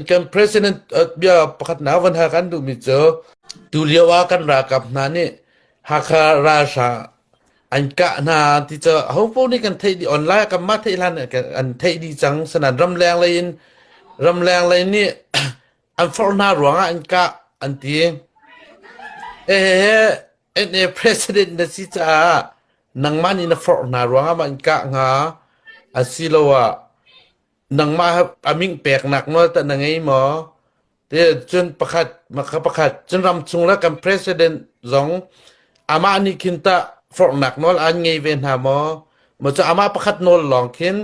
Kan president bia pakhat na van hal kan duhmi cu tu lio ah kan ralkap hna nih Hakha ralhrang an kah hna ti cu hopoh nih kan theih dih online kan mah theih hlan an theih dih cang sanan ramleng lei in ramleng lei nih an forh hna ruangah an kah an ti. Hehehe NA president na si caah nangmah nih na forh hna ruangah mah an kah hnga asiloah nangmah a ming peknak nawl tah na ngei maw? Te cun pakhat maka pakhat cun ramchung le kan president zong amah nih khin tah forhnak nawl an ngei ve hna maw? Maw cu amah pakhat nawl lawng khin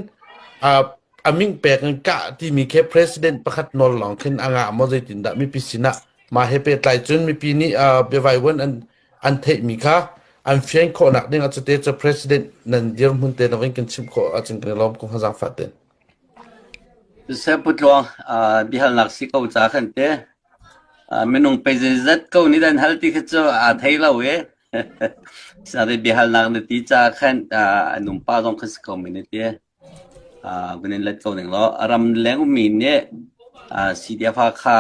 a ming pek in kah timi khi president pakhat nawl lawng khin a ngah maw zeitindah mipi sinah mah he pehtlai cun mipi nih biavaivuan an an theihmi kha an fian khawhnak ding ah cute cu president nan dirhmun te na kan chimh khawh ahcun kan i lawm ko hnga zaangfah ten. Seh Putluang, biahalnak si ko ca khan te. Minung pe zeizat ko nih dan hal ti khi cu aa thei lo i. Sari biahalnak na ti ca khan an umpa zong kha si ko mi na ti. Vun in let ko ning law ram leng ummi nih CDF kha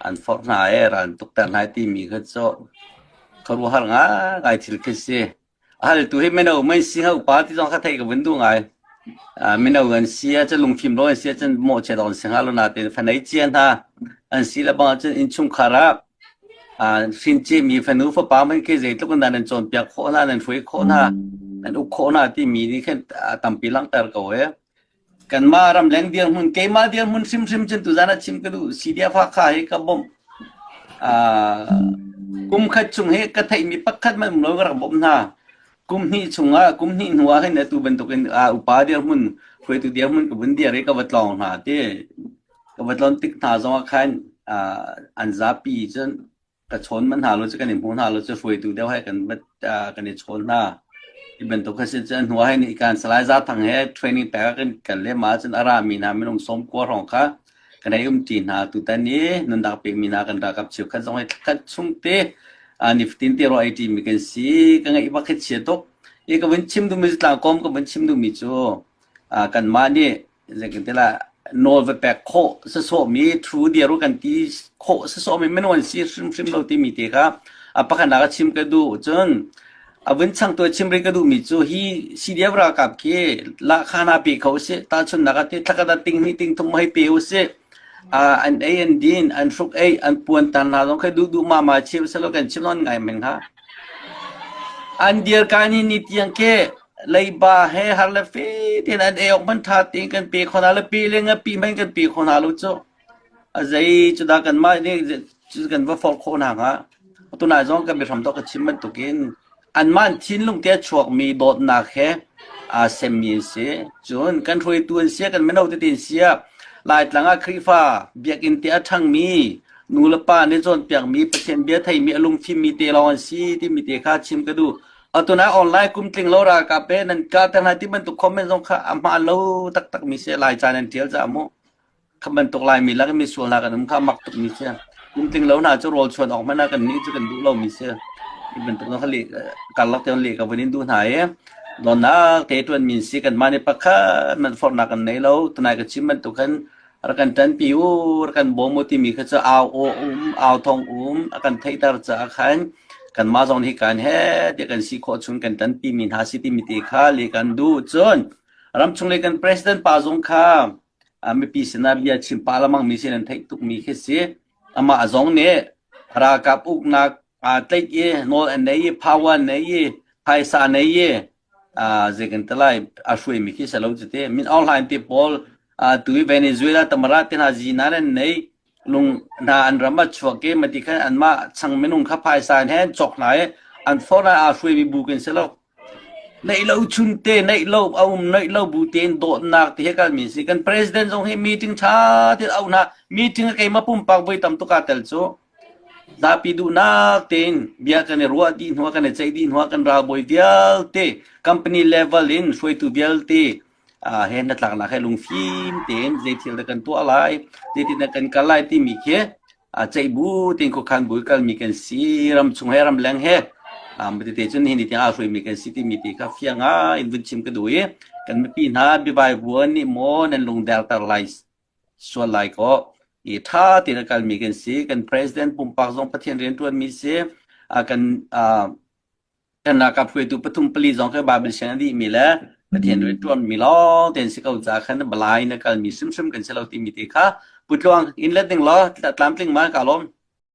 an forh hna i ral an tukter hna timi kha cu khuaruahhar ngaingai thil khi si. A haltu hi mino mei si hnga upa ti zong kha theih ka vun duh ngai. Mino an si ahcun lungfim lo an si ahcun mawhchiat awk an si hnga lo nain fanei cia hna an si le bang ahcun innchungkhar ah hrin cemi fanu fapa hmanh khi zeitluk in dah nan cawnpiak khawh hna, nan hruai khawh hna, nan uk khawh hna timi nih khin a tampi langhter ko ee. Kanmah ramleng dirhmun, keimah dirhmun hrimhrim cun tuzan ah chim ka duh. CDF Hakha hi ka bawmh. Kum khat chung hi ka theihmi pakhat hmanh um lo ka rak bawmh hna. Kum hnih chungah, kum hnih hnu ah hin atu bantukin upa dirhmun, hruaitu dirhmun ka vun dir i ka va tlawng hna ti. Ka va tlawn tik hna zongah khan an zapi cun ka chawn manh hna lo cu kan i hmu hna lo cu hruaitu deuh he kan kan i chawn hna. Hi bantuk kha si cu hnu ah hin kan Salai Za Thang he training pek ah kan kal lem ahcun a rami hna minung 90 hrawng kha kan hei umṭi hna. Tutan i nunnak pekmi hna kan ralkap cheukhat zong hi thlakhat chung te nifatin te rawl ei ṭimi kan si. Ka ngaih bak hi chia tuk. I ka vun chim duhmi cu tlangkawm ka vun chim duhmi cu kanmah nih Zeitintiah nawl va pek khawh sawsawhmi thu dir u kan ti khawh sawsawhmi minung an si hrimhrim lo timi te kha a pakhatnak a chim ka duh. Cun a vun changtu a chim rih ka duhmi cu hi CDF ralkap khi lahkhah hna pe kho usih. Tahchunhnak ah thlakhat ah ting hnih ting thum hei pe usih. An ei an din, an hruk ei, an puan tan hna zong kha duh duh ma ma chim selaw kan chim nawn ngai men hnga. An dir ka ni ni tiang khi leiba he har le fe tein an ei awk hmanh ṭha tein kan pe kho hna lo pe le ngapi hmanh kan pe kho hna lo cu a zei cu dah kanmah nih cu kan va forh khawh hna hnga tunai zong kan biahram tawk ka chim bantukin anmah an thinlung te a chuakmi dawtnak he aa semmi an si cun kan hruaitu an si kan mino tete an si Laitlang ah Khrihfa biakinn te a ṭhangmi nu le pa nih cawnpiakmi Pathian bia theimi a lungfimmi te lawng an si timi te kha chim ka duh. Atu na online kum tling lo ralkap he nan kahter hna ti bantuk comment zong kha a hmaan lo taktak mi si Lai ca nan ṭial caah mu. Kha bantuk Laimi lak i misual hna kan um kha mak tuk mi si. Kum tling lo hna cu rawl chuan awk hmanh ah kan nih cu kan duh lo mi si. Hi bantuk zong kha leh karlak te leh ka vun in duh hna i donnak te ṭuan mi si kanmah nih pakhat man forhnak kan nei lo. Tunai ka chim bantuk khan rak kan ṭanpi u, rak kan bawm u timi kha cu au aw um, au thawng um a kan theihter caah khan kanmah zong nih kan he tiah kan si khawh chung kan ṭanpi mi hna si timi te kha le kan duh. Cun ramchung lei kan president pa zong kha mipi sinah bia chim pah lengmang mi sin an theih tukmi khi si. Amah zong nih ralkap uknak aa tlaih i nawl an nei i power an nei i phaisa an nei i zei kan ti lai a hruaimi khi si lo cu ti Min Aung Hlaing te pawl tu i Venezuela tamara te hna zinan an nei lung hna an ram a chuak i mati khan anmah chang minung kha phaisa in he an cawk hna i an for ah aa hruaimi bu kan si lo neih lo chun te neih lo a um neih lo bu tein dawtnak ti he kalmi si kan president zong hi meeting tha te au hna meeting a keimah pumpak voi tam tuk aa tel cu Zapi duhnak tein bia kan i ruah dih hnuah kan i ceih dih hnuah kan ralbawi vialte company level in hruaitu vialte he hnatlaknak he lungfim tein zei thil dah kan tuah lai, zeitin dah kan kal lai timi khi ceih bu tein khuakhan bu kalmi kan si ramchung he ramleng he tete cun nihin ni tiang aa hruaimi kan si timi te kha fiang ngai in vun chim ka duh i kan mipi hna biavai vuan nih maw nan lungderter lai sual lai kaw. I ṭha tein a kalmi kan si. Kan president pumpak zong Pathian rianṭuanmi si. Kan kan ralkap hruaitu pathum pali zong khi Bible siang a dihmi le Pathian rianṭuanmi lawng te an si ko caah khan balai in a kalmi hrimhrim kan si lo timi te kha putluang in let ding law tlamtling ma ka lawm.